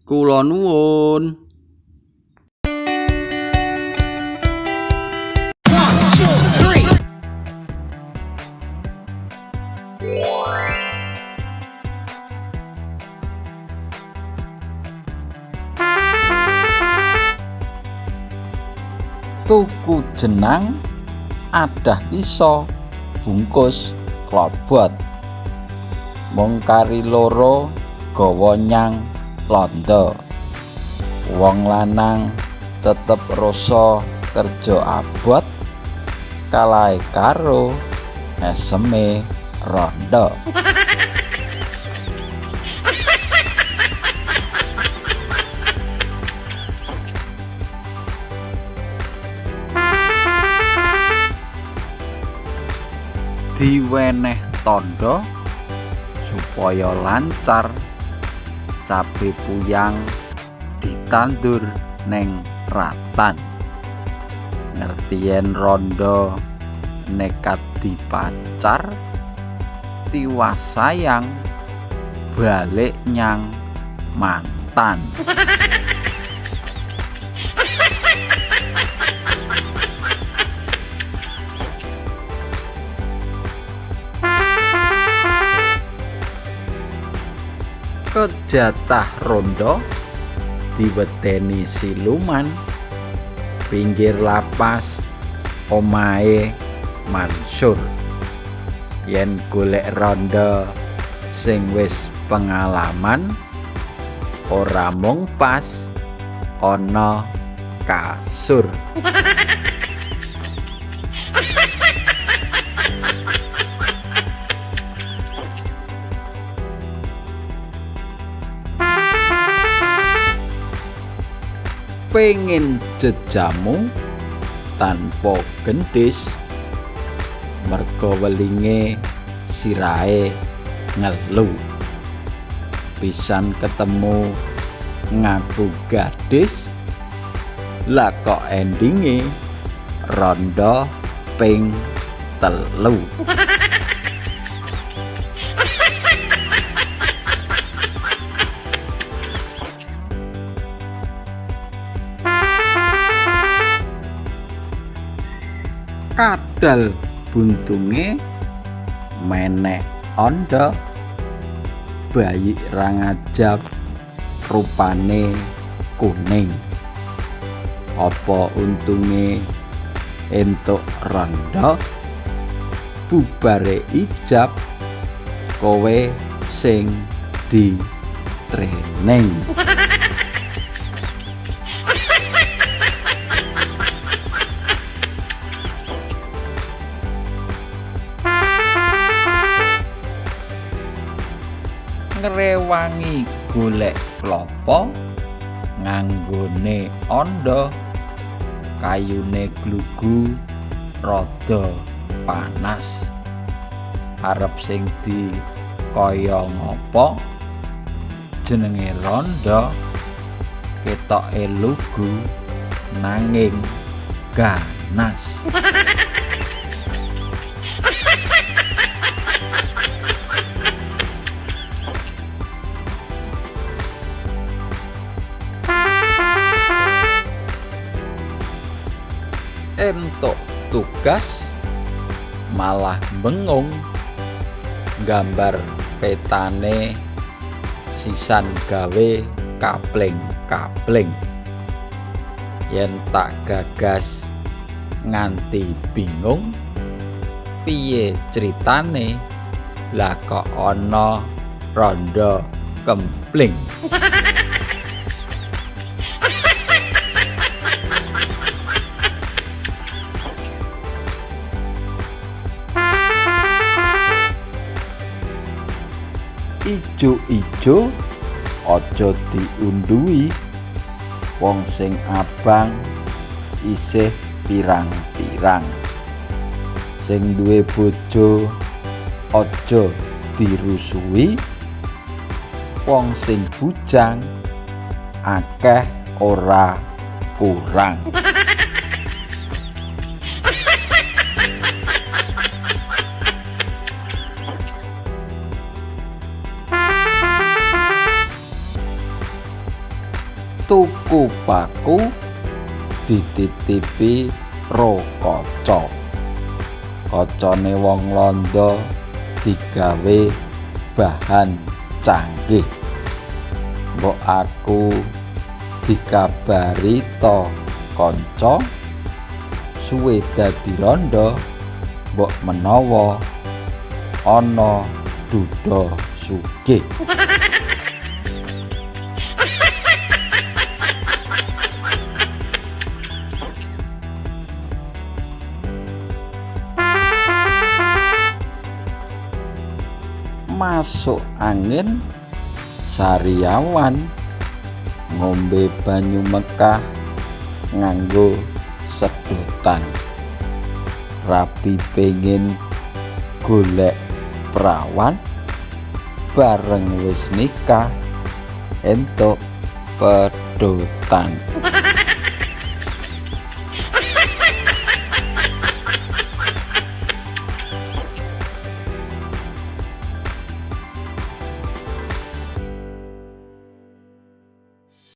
Kula nuwun. 1, 2, 3. Tuku jenang adah iso bungkus klobot. Mung kari loro gawa nyang londo. Wong lanang tetep rasa kerja abot kalahe karo eseme rondo. Diweneh tandha supaya lancar, cabe puyang ditandur neng ratan. Ngerti yen rondo nekat dipacar, tiwas sayang balik nyang mantan. Kejatah rondo diwedeni siluman, pinggir lapas omahe Mansur. Yen golek rondo sing wis pengalaman, ora mung pas ana kasur. Pengen jejamu tanpa gendhis, merga welinge sirahe ngelu. Pisan ketemu ngaku gadis, lah kok endinge rondo ping 3. Kadal buntunge menek andha, bayi ra ngajab rupane kuning. Apa untunge entuk rondo, bubare ijab kowe sing di training. Ngrewangi golek klopo nganggone andha, kayune glugu rada panas. Arep sing di kaya ngopo jenenge rondo, ketoke lugu nanging ganas. Entuk tugas malah bengung, gambar petane sisan gawe kapling-kapling. Yen tak gagas nganti bingung piye critane, lah kok ana rondo kempling. Ijo-ijo aja diundhuhi, wong sing abang isih pirang-pirang. Sing duwe bojo aja dirusuhi, wong sing bujang akeh ora kurang. Tuku paku dititipi ro kaca. Kacane wong londo digawe bahan canggih. Mbok aku dikabari to kanca, suwe dadi rondo, mbok menawa ana duda sugih. Masuk angin sariawan, ngombe banyu Mekah nganggo sedotan. Rabi pengin golek prawan, bareng wis nikah entuk pedotan.